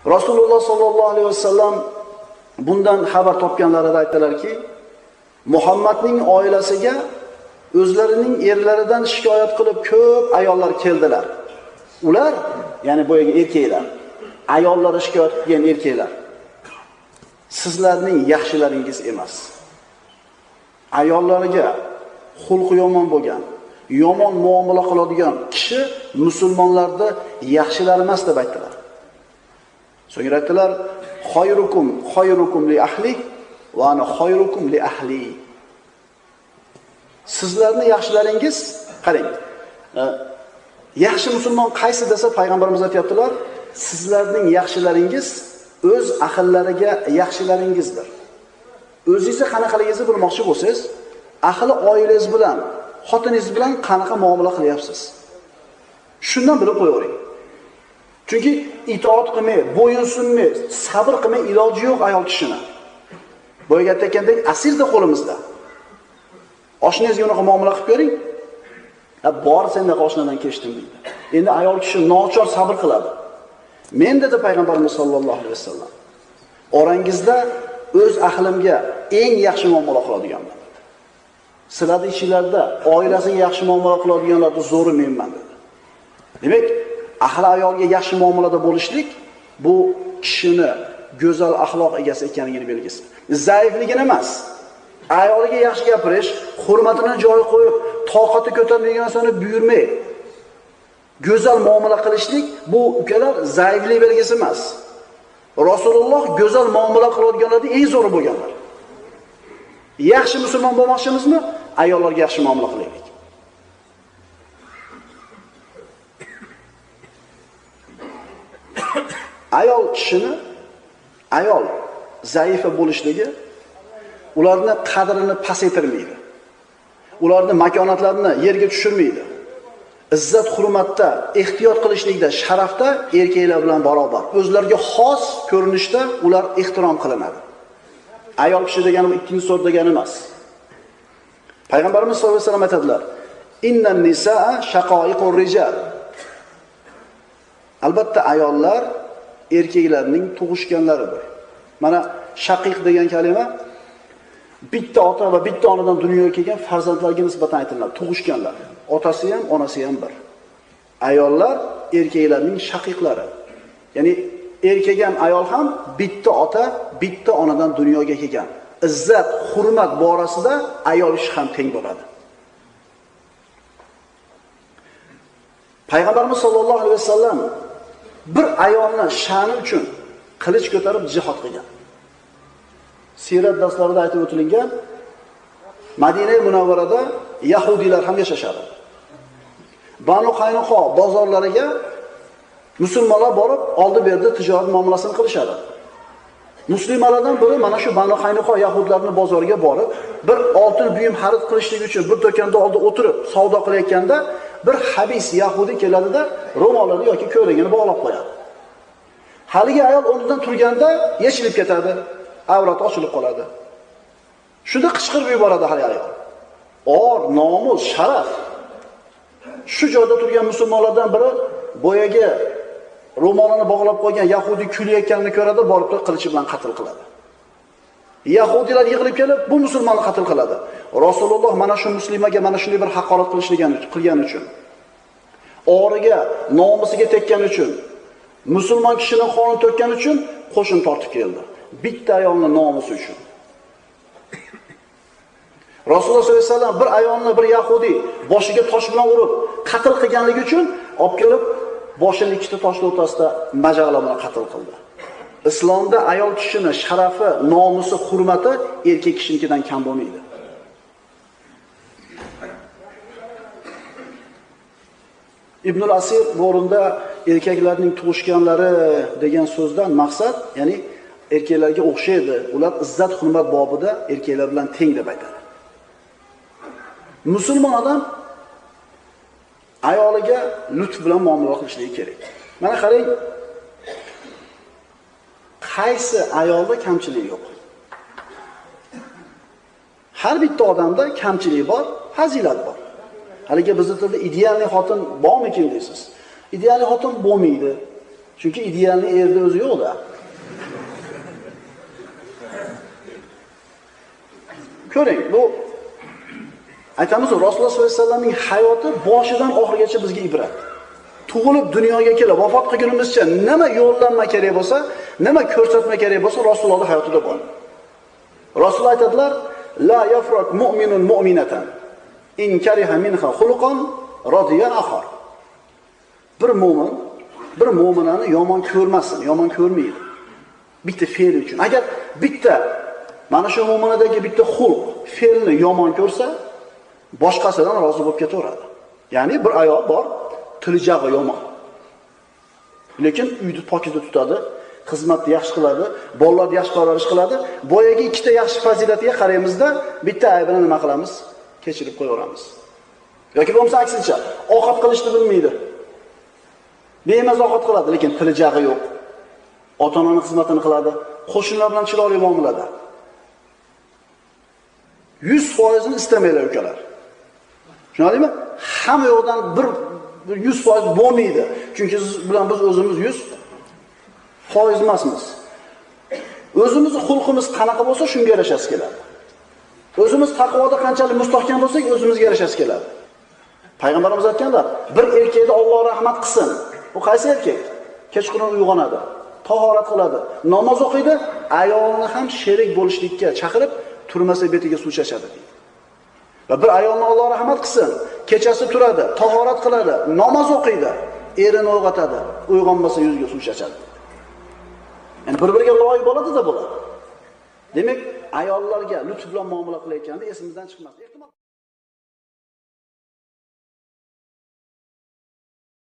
Rasululloh sallallohu alayhi vasallam bundan xabar topganlarida aytdilarki, Muhammadning oilasiga o'zlarining erlaridan shikoyat qilib ko'p ayollar keldilar. Ular, ya'ni boyagi erkaklar, ayollari shikoyat qilgan erkaklar sizlarning yaxshilaringiz emas. Ayollariga xulqi yomon bo'lgan, yomon muomala qiladigan kishi musulmonlarda yaxshilar emas deb aytdilar. So'ngra aytdilar: "Xayrukum xayrukum li ahli va ana xayrukum li ahli." Sizlarning yaxshilaringiz, qarang, yaxshi musulmon qaysi desa payg'ambarimiz aytibdilar, sizlarning yaxshilaringiz o'z ahllariga yaxshilaringizdir. O'zingizni qanaqaligingizni bilmoqchi bo'lsangiz, ahli oilangiz bilan, xotiningiz bilan qanaqa muomala qilyapsiz? Shundan bilib qo'yavering. Chunki itoat qilmay, bo'yin sunmay, sabr qilmay iloji yo'q ayol kishini. Boyagi aytgandek, asirda qo'limizda. Oshnangizga unaqa muomala qilib ko'ring. Ha, bor sendaqa oshnadan kechdim deydi. Endi ayol kishi nochor sabr qiladi. Men dedi payg'ambarimiz sollallohu alayhi vasallam, orangizda o'z ahlimga eng yaxshi muomala qiladiganman dedi. Sizlarning ichingizda oilasiga yaxshi muomala qiladiganlarning zo'ri menman dedi. Demak, ahli ayolga yaxshi muomalada bo'lishlik bu kishini go'zal axloq egasi ekanligini belgisi. Zaifligini emas. Ayoliga yaxshi gapirish, hurmatini joyi qo'yib, toqati ko'tarmaydigan narsani buyurmay, go'zal muomala qilishlik bu ukalar zaiflik belgisi emas. Rasululloh go'zal muomala qiladiganlarning eng zo'ri bo'lganlar. Yaxshi musulmon bo'lmoqchimizmi? Ayollarga yaxshi muomala qilaylik. Ayol kishini ayol zaifa bo'lishligi ularni qadrini pasaytirmaydi. Ularni makonatlarini yerga tushirmaydi. Izzat hurmatda, ehtiyot qilishlikda, sharafda erkaklar bilan barobar. O'zlariga xos ko'rinishda ular ehtirom qilinadi. Ayol kishi degani bu ikkinchi sort degani emas. Payg'ambarimiz sollallohu alayhi vasallam aytadilar: "Innan nisaa shaqoiqur rijal." Albatta ayollar erkaklarning tug'ishganlaridir. Mana shaqiq degan kalima bitta ota va bitta onadan dunyoga kelgan farzandlarga nisbatan aytiladi, tug'ishganlar. Otasi ham, onasi ham bir. Ayollar erkaklarning shaqiqlari. Ya'ni erkak ham, ayol ham bitta ota, bitta onadan dunyoga kelgan. Izzat, hurmat borasida ayol kishi ham teng bo'ladi. Payg'ambarimiz sollallohu alayhi vasallam bir ayolni sha'ni uchun qilich ko'tarib jihod qilgan. Siyrat darslarida aytib o'tilgan, Madina Munavvarada yahudiylar ham yashashadi. Banu Qaynuqo bozorlariga musulmonlar borib, oldi-berdi tijorat muomalasini qilishadi. Muslimalardan biri mana shu Banu Qaynuqo yahudlarning bozoriga borib, bir oltin buyum xarid qilishlik uchun bir do'konda oldi o'tirib savdo qilayotganda bir habis yahudi keladida ro'molini yoki ko'ylagini bog'lab qo'yadi. Haligi ayol o'rnidan turganda yechilib ketadi, avrat ochilib qoladi. Shunda qichqirib yuboradi hali ayol. Or, nomus, sharaf. Shu joyda turgan musulmonlardan biri boyagi ro'molini bog'lab qo'ygan yahudi kulayotganini ko'radi, borib qilichi bilan qatl qiladi. Yahudiylar yig'ilib kelib bu musulmonni qatl qiladi. Rasululloh mana shu muslimaga mana shunday bir haqorat qilgani uchun, origa, nomusiga tekkani uchun, musulmon kishining qonini to'kkani uchun qo'shin tortib keldi. Bitta ayolning nomusi uchun. Rasululloh sollallohu alayhi vasallam bir ayolni bir yahudi boshiga tosh bilan urib qatl qilganligi uchun olib kelib boshini ikkita toshning o'rtasida majag'lab bilan qatl qildi. Islomda ayol kishining sharafi, nomusi, hurmati erkak kishinikidan kam bo'lmaydi. Ibnul Asir bu o'rinda erkaklarning tug'ishganlari degan so'zdan maqsad, ya'ni erkaklarga o'xshaydi, ular izzat hurmat bobida erkaklar bilan teng deb aytadi. Musulmon odam ayoliga lutf bilan muomala qilishligi kerak. Mana qarang, qaysi ayolda kamchilik yo'q? Har bitta odamda kamchilik bor, fazilat bor. Haligi bizning tilda idealli xotin bormikin deysiz. Idealli xotin bo'lmaydi. Chunki idealni erda o'zi yo'q-da. Ko'ring, bu aytamiz, Rasululloh sollallohu alayhi vasallamning hayoti boshidan oxirigacha bizga ibrat. Tug'ilib dunyoga kelib vafot qilgunimizcha nima yo'llanma kerak bo'lsa, nima ko'rsatma kerak bo'lsa, Rasulullohning hayotida bor. Rasululloh aytadilar: "La yafrak mu'minun mu'minatan in kariha minha xuluqan radiya axar." Bir mo'min bir mo'minani yomon ko'rmasin, yomon ko'rmaydi. Bitta fe'l uchun. Agar bitta mana shu mo'minadagi bitta xulq, fe'lni yomon ko'rsa, boshqasidan rozi bo'lib ketaveradi. Ya'ni bir ayol bor, tili jag'i yomon. Lekin uyni pokiza tutadi, xizmatni yaxshi qiladi, bolalarni yaxshi parvarish qiladi. Boyagi ikkita yaxshi fazilatiga qaraymizda, bitta aybini nima qilamiz? Kechirib qo'yaveramiz. Yoki bo'lmasa aksincha, ovqat qilishni bilmaydi. Bemaza ovqat qiladi, lekin tili jag'i yo'q. Ota-onaning xizmatini qiladi, qo'shnilar bilan chiroyli muomalada. 100%ni istamanglar ukalar. Tushunarlimi? Hamma yoqdan bir 100% bo'lmaydi. Chunki siz bilan biz o'zimiz 100% emasmiz. O'zimizni xulqimiz qanaqa bo'lsa, shunga yarashasi keladi. O'zimiz taqvoda qanchalik mustahkam bo'lsak, o'zimizga yarashasi keladi. Payg'ambarimiz aytganlar, bir erkakni Alloh rahmat qilsin. U qaysi erkak? Kechqurun uyg'onadi, tahorat qiladi, namoz o'qiydi, ayolini ham sherik bo'lishlikka chaqirib, turmasa betiga suv chachadi deydi. Va bir ayolni Alloh rahmat qilsin, kechasi turadi, tahorat qiladi, namoz o'qiydi, erini uyg'otadi, uyg'onmasa yuziga suv chachadi. Ya'ni bir-biriga loyiq bo'ladi-da bular. Demak, ayollarga lutf bilan muomala qilayotganda esimizdan chiqmas. Ehtimol